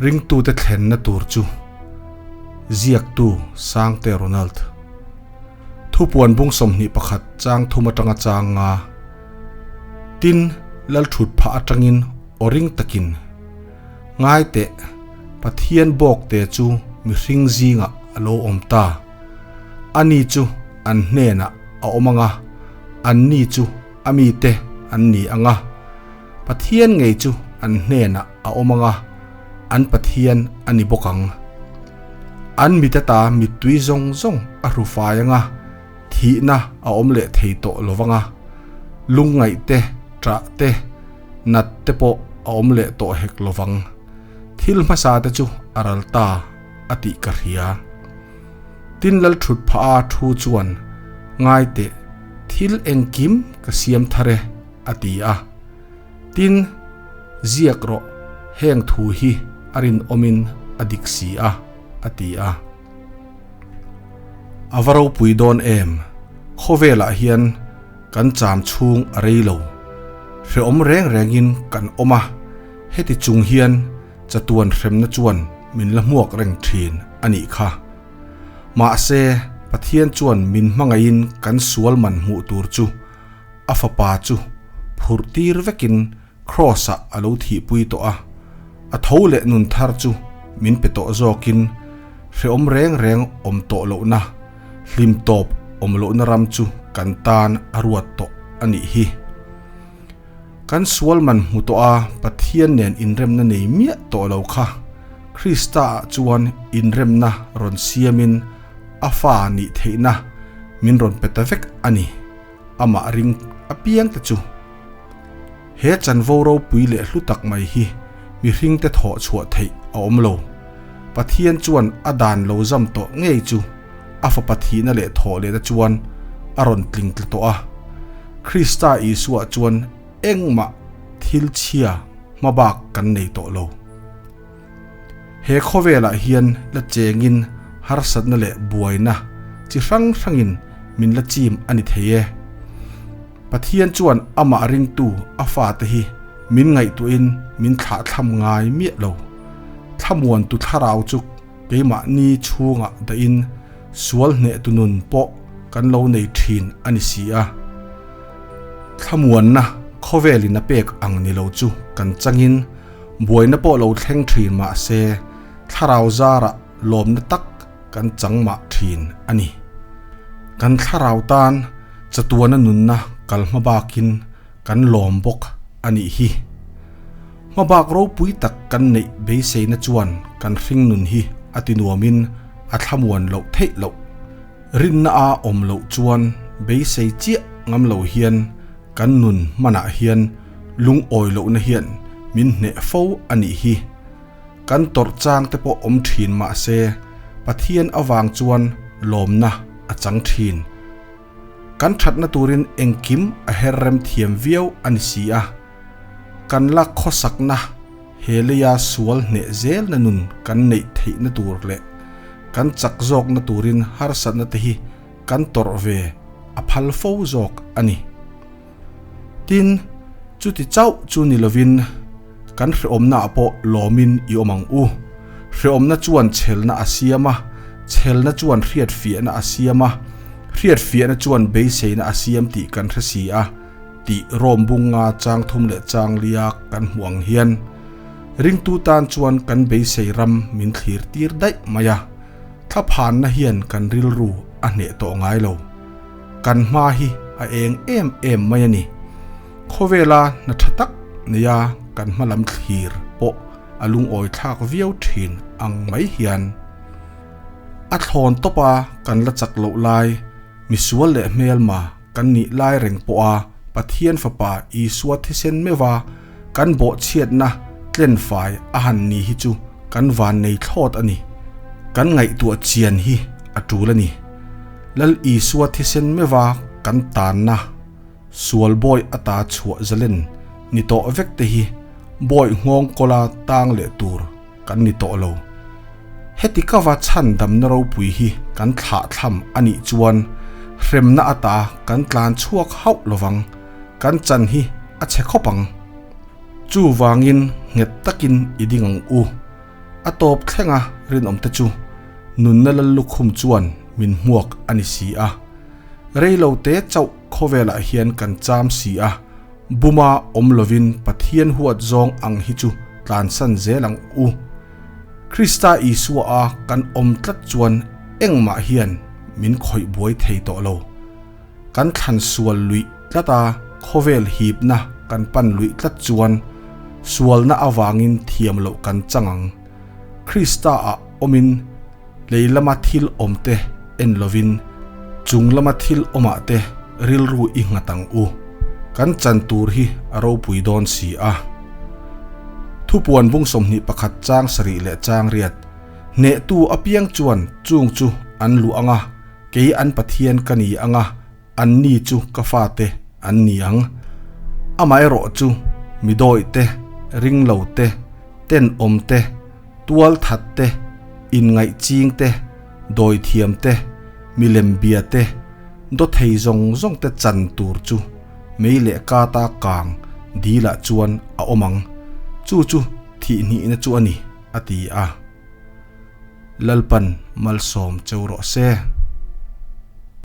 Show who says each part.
Speaker 1: Ringtute thlenna tur chu ziaktu Sangte Ronald. Thupuan bung 21 chang thum atanga chang nga. Tin, Lalthut phah atangin aw ring takin, Ngai teh, Pathian bawkte chu mihring zingah a lo awm ta. Ani chu an hnenah a awm ang a, anni chu a mite an ni ang a. Pathian ngei chu an hnenah a awm ang a, an Pathian a ni bawk ang. An mit ata mittui zawng zawng a hru fai ang a, thihna a awm leh thei tawh lo vang a, lungngaih te, ṭah te, nat te pawh a awm leh tawh hek lo vang. Thil hmasa te chu a ral ta a tih ka hria. Tin Lalṭhut phah a thu chuan, Ngai teh, thil engkim ka siam thar e, a ti a. Tin, ziak rawh, heng thu hi a rinawmin a dik si a, a ti a. A va ropui dawn em? Khawvelah hian kan cham chhung a rei lo. Hrehawm reng rengin kan awm a, heti chung hian chatuan hremna chuan min la hmuak reng thin a nih kha. Mahse, Pathian chuan min hmangaihin kan sual man hmuh tur chu a fapa chu phurh tir vekin Kraws-ah a lo thihpui tawh a, a tho leh nun thar chu min pe tawh zawkin hrehawm reng reng awm tawh lohna, hlim tawp awm lohna ram chu kan tan a ruat tawh a nih hi. Kan sual man hmu tawh a, Pathian nen inremna nei miah tawh lo kha Krista-ah chuan inremna rawn siamin a fa nih theihna min rawn pe ta vek a ni. Amah ring apiang te chu. He chanvo ropui leh hlu tak mai hi mihringte thawh chhuah theih a awm lo. Pathian chuan a dan lo zam tawh ngei chu a fapa thihna leh thawh lehna chuan a rawn tling tla tawh a. Krista Isua chuan engmah thil chhia hmabak kan nei tawh lo. He khawvelah hian la chengin harsatna leh buaina chi hrang hrangin min la chim a ni thei e. Pathian chuan amah ringtu a fate hi min ngaihtuahin min thlahthlam ngai miah lo. Thlamuantu thlarau chu keimahni chhungah dahin sual hnehtu nun pawh kan lo nei thin a ni si a. Thlamuanna khawvelin a pek ang ni lo chu kan changin Buaina pawh lo thleng thin mah se, thlarau zarah lawmna tak kan chang mah thin a ni. Kan thlarau tan chatuana nunna kal hma bakin kan lawm bawk a nih hi. Hmabak ropui tak kan neih beiseina chuan kan hring nun hi a ti nuamin a thlamuan loh theih loh. Rinna a awm loh chuan beisei chiah ngam lo hian kan nun hmanah hian Lungawi lohna hian min hneh fo a nih hi. Kan tawrh chang te pawh awm thin mah se, Pathian avang chuan lawmna a chang thin. Kan thatna turin engkim a her rem thiam viau a ni si a. Kan la khawsakna he leia sual hneh zelna nun kan neih theihna tur leh kan chak zawkna turin harsatna te hi kan tawrh ve a phal fo zawk a ni. Tin, chuti chauh chu ni lovin kan hrehawmnaah pawh lawmin i awm ang u. Hrehawmna chuan chhelna a siam a, chhelna chuan hriatfiahna a siam a, hriatfiahna chuan beiseina a siam tih kan hre si a, tih Rom bunga chang thum leh chang lia kan hmuh ang hian ringtu tan chuan kan beisei ram min thlir tir daih mai a, thlaphanna hian kan rilru a hneh tawh ngai lo. Kan hma hi a eng em em mai a ni. Khawvela hna tha tak neia kan hma lam thlir pawh a lungawi thlak viau thin ang mai hian. A thlawn tawpa kan la chak loh lai, misual leh hmelma kan nih lai reng pawha Pathian Fapa Isua thisen meuha kan bawhchhiatna tlenfai a han ni hi chu kan vannei thlawt a ni. Kan ngaihtuah chian hi a tul a ni. Lal Isua thisen meuha kan tanna sual bawi ata chhuah zalen ni tawh vek te hi bawi nghawng kawla tang leh tur kan ni tawh lo. Heti kava chhan damna ropui hi kan thlah thlam a nih chuan hremna ata kan tlan chhuak hauh lovang, kan chan hi a chhe khawp ang. Chuvangin nghet takin i ding ang u. A tawp thlenga rinawmte chu nunna lal lukhum chuan min hmuak a ni si a. Reilo te chauh khawvelah hian kan cham si a, buma awm lovin Pathian huat zawng ang hi chu tlansan zel ang u. Krista Isua a kan awm tlat chuan engmah hian min khawih buai thei tawh lo. Kan thlan sual luih tlat a, khawvel hipna kan pan luih tlat chuan sualna avangin thiam loh kan chang ang. Krista ah awmin lei lama thil awm te en lovin chung lama thil awmah te rilru i nghat ang u. Kan chan tur hi a ropui dawn si a. Thupuan bung 21 chang sarih leh chang riat hnehtu apiang chuan chung chu an luh ang a, kei an Pathian ka ni ang a, Anni chu ka fate an ni ang. Amaherawh chu mi dawih te, ringlo te, tenawm te, tualthat te, inngaih ching te, dawithiam te, milem bia te, dawthei zawng zawng te chan tur chu mei leh kata kang dilah chuan a awm ang. Chu chu thihhnihna chu a ni, a ti a. Lalpan malsawm cheu rawh se.